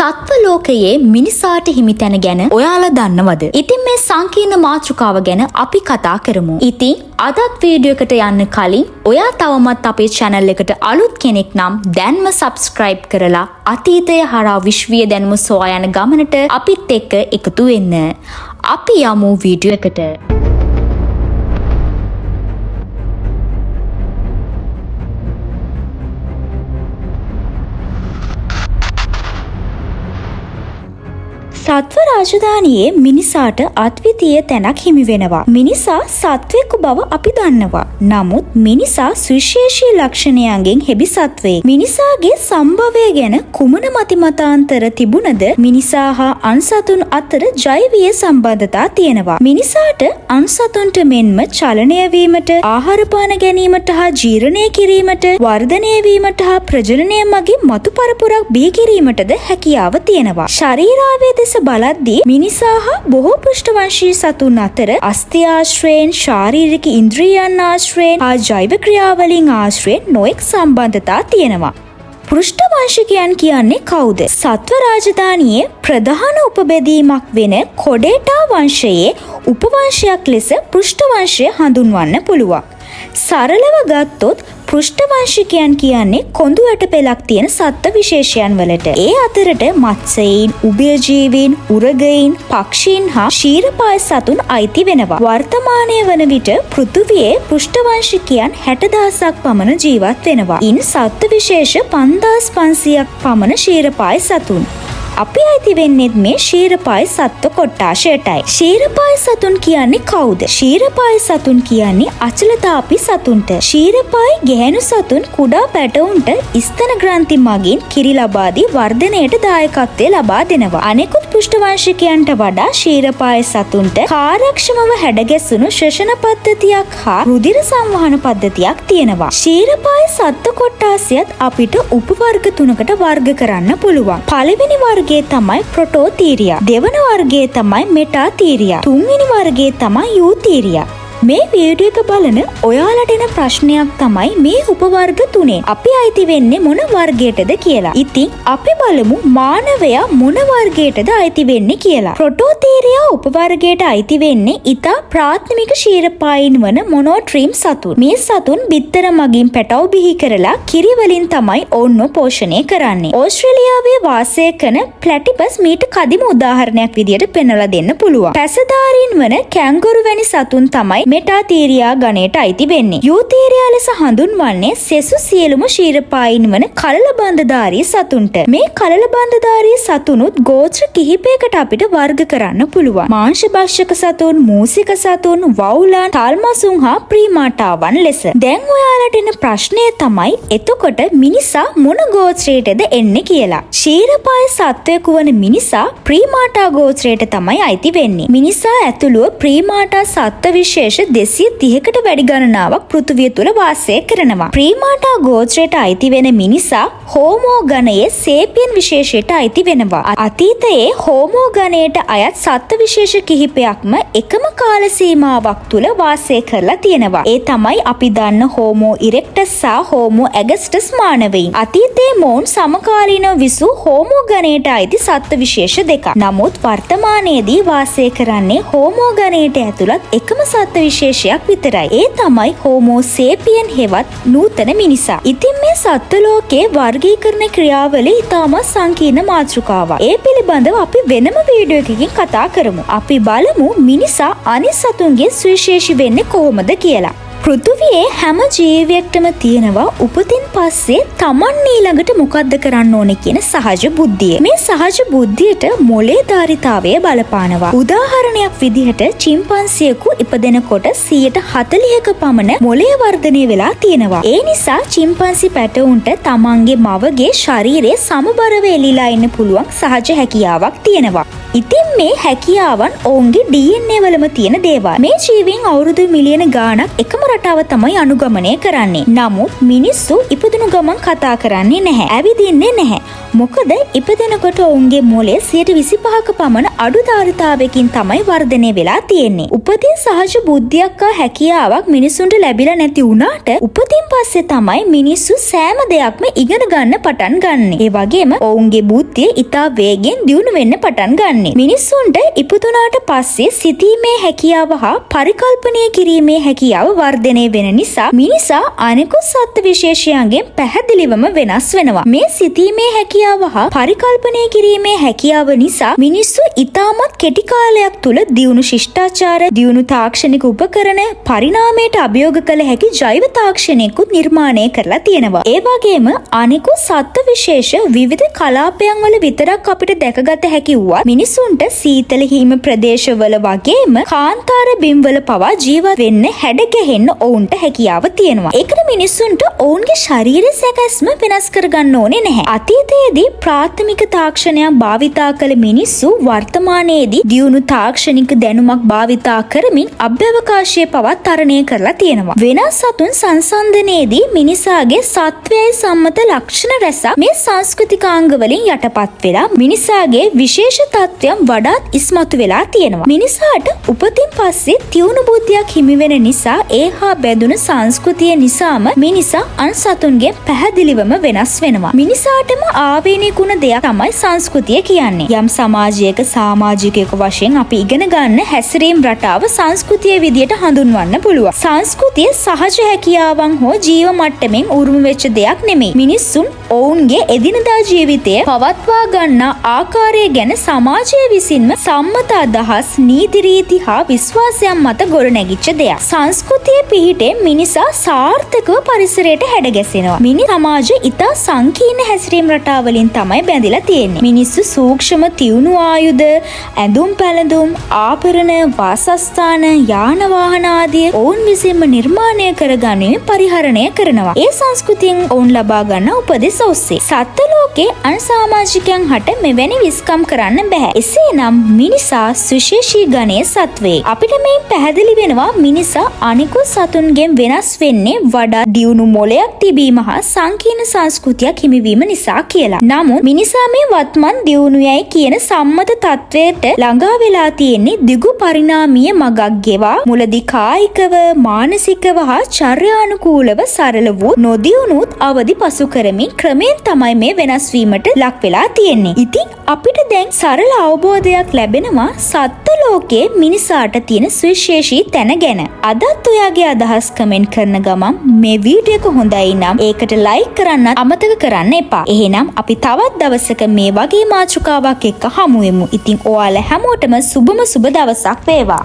සත්ව ලෝකයේ මිනිසාට හිමි තැන ගැන ඔයාලා දන්නවද? ඉතින් මේ සංකීර්ණ මාතෘකාව ගැන අපි කතා කරමු. ඉතින් අදත් වීඩියෝ එකට යන්න කලින් ඔයා තවමත් අපේ channel එකට අලුත් කෙනෙක් නම් දැන්ම subscribe කරලා අතීතය හරහා විශ්වීය දැනුම සොයා යන ගමනට අපිත් එක්ක එකතු වෙන්න. අපි යමු වීඩියෝ එකට. සත්ව රාජධානියේ මිනිසාට අද්විතීය තැනක් හිමි වෙනවා. මිනිසා සත්වයෙකු බව අපි දන්නවා. නමුත් මිනිසා සුවිශේෂී ලක්ෂණයන්ගෙන් හෙබි සත්වයෙක්. මිනිසාගේ සම්භවය ගැන කුමන මතිමතාන්තර තිබුණද මිනිසා හා අන් සතුන් අතර ජෛවීය සම්බන්ධතා තියෙනවා. මිනිසාට අන් සතුන්ට මෙන්ම චලනය වීමට, ආහාර පාන ගැනීමට හා ජීර්ණය කිරීමට, වර්ධනය වීමට හා ප්‍රජනනය මගින් මතු පරපුරක් බිහි කිරීමටද හැකියාව තියෙනවා. ශරීරාවය දෙස බලද්දී මිනිසා හා බොහෝ පෘෂ්ඨවංශී සතුන් අතර අස්ථි ආශ්‍රයෙන්, ශාරීරික ඉන්ද්‍රියන් ආශ්‍රයෙන් හා ජෛව ක්‍රියාවලින් ආශ්‍රයෙන් නොයෙක් සම්බන්ධතා තියෙනවා. පෘෂ්ඨවංශිකයන් කියන්නේ කවුද? සත්ව රාජධානියේ ප්‍රධාන උපබෙදීමක් වෙන කොඩේටා වංශයේ උපවංශයක් ලෙස පෘෂ්ඨවංශය හඳුන්වන්න පුළුවන්. සරලව ගත්තොත් පෘෂ්ඨවංශිකයන් කියන්නේ කොඳු ඇට පෙළක් තියෙන සත්ව විශේෂයන් වලට. ඒ අතරට මත්ස්‍යයින්, උභයජීවීන්, උරගයින්, පක්ෂීන් හා ක්ෂීරපාය සතුන් අයිති වෙනවා. වර්තමානය වන විට පෘථුවියේ පෘෂ්ඨවංශිකයන් 60,000ක් පමණ ජීවත් වෙනවා. ඉන් සත්ව විශේෂ 5500ක් පමණ ක්ෂීරපාය සතුන්. අපි අයිති වෙන්නේත් මේ ක්ෂීරපාය සත්ව කොට්ටාශයටයි. ක්ෂීරපාය සතුන් කියන්නේ කවුද? ක්ෂීරපාය සතුන් කියන්නේ අචලතාපි සතුන්ට. ක්ෂීරපාය ගැහැණු සතුන් කුඩා පැටවුන්ට ස්තන ග්‍රන්ථි මගින් කිරි ලබා දී වර්ධනයට දායකත්වය ලබා දෙනවා. අනෙකුත් පෘෂ්ඨවංශිකයන්ට වඩා ක්ෂීරපාය සතුන්ට කාර්යක්ෂමව හැඩගැසුණු ශ්වසන පද්ධතියක් හා රුධිර සංවහන පද්ධතියක් තියෙනවා. ක්ෂීරපාය සත්ව කොට්ටාසයත් අපිට උපවර්ග තුනකට වර්ග කරන්න පුළුවන්. පළවෙනි වර්ගය තමයි ප්‍රොටෝතීරියා. දෙවන වර්ගය තමයි මෙටාතීරියා. තුන්වෙනි වර්ගය තමයි යූතීරියා. මේ වීඩියෝ එක බලන ඔයාලට එන ප්‍රශ්නයක් තමයි මේ උපවර්ග තුනේ අපි අයිති වෙන්නේ මොන වර්ගයටද කියලා. ඉතින් අපි බලමු මානවයා මොන වර්ගයටද අයිති වෙන්නේ කියලා. ප්‍රොටෝතීරියා උපවර්ගයට අයිති වෙන්නේ ඉතා ප්‍රාථමික ක්ෂීරපායීන් වන මොනෝට්‍රීම් සතුන්. මේ සතුන් බිත්තර මගින් පැටව් බිහි කරලා කිරි වලින් තමයි ඔවුන්ව පෝෂණය කරන්නේ. ඕස්ට්‍රේලියාවේ වාසය කරන ප්ලැටිපස් මීට කදිම උදාහරණයක් විදියට පෙන්වලා දෙන්න පුළුවන්. පැසදාරීන් වන කැංගරු වැනි සතුන් තමයි මෙටාතීරියා ගණයට අයිති වෙන්නේ. යූතීරියා ලෙස හඳුන්වන්නේ සෙසු සියලුම ක්ෂීරපායීන් වන කලල බන්ධධාරී සතුන්ට. මේ කලල බන්ධධාරී සතුනුත් ගෝත්‍ර කිහිපයකට අපිට වර්ග කරන්න පුළුවන්. මාංශ භක්ෂක සතුන්, මූසික සතුන්, වවුලන්, තල්මසුන් හා ප්‍රීමාටාවන් ලෙස. දැන් ඔයාලට එන ප්‍රශ්නය තමයි එතකොට මිනිසා මොන ගෝත්‍රයටද එන්නේ කියලා. ක්ෂීරපාය සත්වයෙකු වන මිනිසා ප්‍රීමාටා ගෝත්‍රයට තමයි අයිති වෙන්නේ. මිනිසා ඇතුළුව ප්‍රීමාටා සත්ව විශේෂ 230කට වැඩි ගණනාවක් පෘථුවිය තුළ වාසය කරනවා. ප්‍රීමාටා ගෝත්‍රයට අයිති වෙන මිනිසා හෝමෝ ගණයේ සේපියන් විශේෂයට අයිති වෙනවා. අතීතයේ හෝමෝ ගණයට අයත් සත්ව විශේෂ කිහිපයක්ම එකම කාල සීමාවක් තුළ වාසය කරලා තියෙනවා. ඒ තමයි අපි දන්න හෝමෝ ඉරෙක්ටස් සහ හෝමෝ ඇගස්ටස් මානවයින්. අතීතයේ මොවුන් සමකාලීනව විසූ හෝමෝ ගණයට අයිති සත්ව විශේෂ දෙකක්. නමුත් වර්තමානයේදී වාසය කරන්නේ හෝමෝ ගණයට ඇතුළත් එකම සත්ව විශේෂයක් විතරයි. ඒ තමයි හෝමෝ සේපියන් හෙවත් නූතන මිනිසා. ඉතින් මේ සත්ව ලෝකයේ වර්ගීකරණ ක්‍රියාවලිය ඉතාමත් සංකීර්ණ මාතෘකාවක්. ඒ පිළිබඳව අපි වෙනම වීඩියෝ එකකින් කතා කරමු. අපි බලමු මිනිසා අනිත් සතුන්ගේ සුවිශේෂී වෙන්නේ කොහොමද කියලා. පෘථුවියේ හැම ජීවියෙක්ටම තියෙනවා උපතින් පස්සේ තමන් ඊළඟට මොකද්ද කරන්න ඕනේ කියන සහජ බුද්ධිය. මේ සහජ බුද්ධියට මොලේ ධාරිතාවය බලපානවා. උදාහරණයක් විදිහට චිම්පන්සියෙකු ඉපදෙනකොට 40%ක පමණ මොලේ වර්ධනය වෙලා තියෙනවා. ඒ නිසා චිම්පන්සි පැටවුන්ට තමන්ගේ මවගේ ශරීරයේ සමබරව එලිලා ඉන්න පුළුවන් සහජ හැකියාවක් තියෙනවා. ඉතින් මේ හැකියාවන් ඔවුන්ගේ DNA වලම තියෙන දේවල්. මේ ජීවීන් අවුරුදු මිලියන ගාණක් එකම රටාව තමයි අනුගමනය කරන්නේ. නමුත් මිනිස්සු ඉපදුණු ගමන් කතා කරන්නේ නැහැ. ඇවිදින්නේ නැහැ. මොකද ඉපදෙනකොට ඔවුන්ගේ මොලේ 25%ක පමණ අඩු ධාරිතාවකින් තමයි වර්ධනය වෙලා තියෙන්නේ. උපතින් සහජ බුද්ධියක් හා හැකියාවක් මිනිසුන්ට ලැබිලා නැති වුණාට, උපතින් පස්සේ තමයි මිනිස්සු සෑම දෙයක්ම ඉගෙන ගන්න පටන් ගන්නෙ. ඒ වගේම ඔවුන්ගේ බුද්ධිය ඉතා වේගෙන් දියුණු වෙන්න පටන් ගන්නෙ. මිනිස්සුන්ට ඉපදුනාට පස්සේ සිතීමේ හැකියාව හා පරිකල්පනය කිරීමේ හැකියාව වර්ධනය වෙන නිසා, මිනිසා අනෙකුත් සත්ත්ව විශේෂයන්ගෙන් පැහැදිලිවම වෙනස් වෙනවා. මේ සිතීමේ හැකියාව හා පරිකල්පනය කිරීමේ හැකියාව නිසා මිනිස්සු ඉතාමත් කෙටි කාලයක් තුළ දියුණු ශිෂ්ටාචාර, දියුණු තාක්ෂණික උපකරණ, පරිණාමයට අභියෝග කළ හැකි ජෛව තාක්ෂණයකුත් නිර්මාණය කරලා තියෙනවා. ඒ වගේම අනෙකුත් සත්ත්ව විශේෂ විවිධ කලාපයන් වල විතරක් අපිට දැකගත හැකි වුවත්, මිනිසුන්ට සීතල හිම ප්‍රදේශවල වගේම කාන්තාර බිම්වල පවා ජීවත් වෙන්න, හැඩ ගැහෙන්න ඔවුන්ට හැකියාව තියෙනවා. ඒකට මිනිස්සුන්ට ඔවුන්ගේ ශරීර සැකැස්ම වෙනස් කරගන්න ඕනේ නැහැ. අතීතයේදී ප්‍රාථමික තාක්ෂණයක් භාවිතා කළ මිනිස්සු වර්තමානයේදී දියුණු තාක්ෂණික දැනුමක් භාවිතා කරමින් අභ්‍යවකාශය පවා තරණය කරලා තියෙනවා. වෙනස් සතුන් සංසන්දනයේදී මිනිසාගේ සත්වයයි සම්මත ලක්ෂණ රැසක් මේ සංස්කෘතිකාංග වලින් යටපත් වෙලා මිනිසාගේ විශේෂ තත්ත්වයන් වඩාත් ඉස්මතු වෙලා තියෙනවා. මිනිසාට උපතින් පස්සේ තියුණු බුද්ධියක් හිමි වෙන නිසා, ඒ හා බැඳුණු සංස්කෘතිය නිසාම මිනිසා අන් සතුන්ගෙන් පැහැදිලිවම වෙනස් වෙනවා. මිනිසාටම ආවේනික වුණ දෙයක් තමයි සංස්කෘතිය කියන්නේ. යම් සමාජයක සමාජිකයෙකු වශයෙන් අපි ඉගෙන ගන්න හැසිරීම් රටාව සංස්කෘතිය විදියට හඳුන්වන්න පුළුවන්. සංස්කෘතිය සහජ හැකියාවන් හෝ ජීව මට්ටමින් උරුම වෙච්ච දෙයක් නෙමෙයි. මිනිස්සුන් ඔවුන්ගේ එදිනදා ජීවිතය පවත්වා ගන්නා ආකාරය ගැන සමාජය විසින්ම සම්මත අදහස්, නීති රීති හා විශ්වාසයන් මත ගොඩනැගිච්ච දෙයක්. සංස්කෘතිය පිහිටෙන් මිනිසා සාර්ථකව පරිසරයට හැඩගැසෙනවා. මිනිස් සමාජ ඉතා සංකීර්ණ හැසිරීම් රටාවලින් තමයි බැඳිලා තියෙන්නේ. මිනිස්සු සූක්ෂම තියුණු ආයුධ, ඇඳුම් පැළඳුම්, ආභරණ, වාසස්ථාන, යාන වාහන ආදිය ඔවුන් විසින්ම නිර්මාණය කරගනිමින් පරිහරණය කරනවා. ඒ සංස්කෘතියෙන් ඔවුන් ලබා ගන්න උපදෙස් ඔස්සේ. සත්ත්ව ලෝකේ අන් සමාජිකයන් හට මෙවැනි විස්කම් කරන්න බැහැ. එසේනම් මිනිසා සුවිශේෂී ගණයේ සත්වයෙක්. අපිට මෙයින් පැහැදිලි වෙනවා මිනිසා අනෙකුත් සතුන්ගෙන් වෙනස් වෙන්නේ වඩා දියුණු මොළයක් තිබීම හා සංකීර්ණ සංස්කෘතියක් හිමිවීම නිසා කියලා. නමුත් මිනිසා මේ වත්මන් දියුණු යයි කියන සම්මත තත්ත්වයට ළඟා වෙලා තියෙන්නේ දිගු පරිණාමීය මගක් ගෙවා, මුලදී කායිකව, මානසිකව හා චර්යානුකූලව සරල වූ නොදියුණුත් අවධි පසු කරමින් ක්‍රමයෙන් තමයි මේ වෙනස් වීමට ලක් වෙලා තියෙන්නේ. ඉතින් අපිට දැන් සරල අවබෝධයක් ලැබෙනවා සත්ත්ව ලෝකයේ මිනිසාට තියෙන සුවිශේෂී තැන ගැන. අදත් ඔයාගේ අදහස් කමෙන්ට් කරන ගමන් මේ වීඩියෝ එක හොඳයි නම් ඒකට ලයික් කරන්නත් අමතක කරන්න එපා. එහෙනම් අපි තවත් දවසක මේ වගේ මාතෘකාවක් එක්ක හමු වෙමු. ඉතින් ඔයාලා හැමෝටම සුබම සුබ දවසක් වේවා.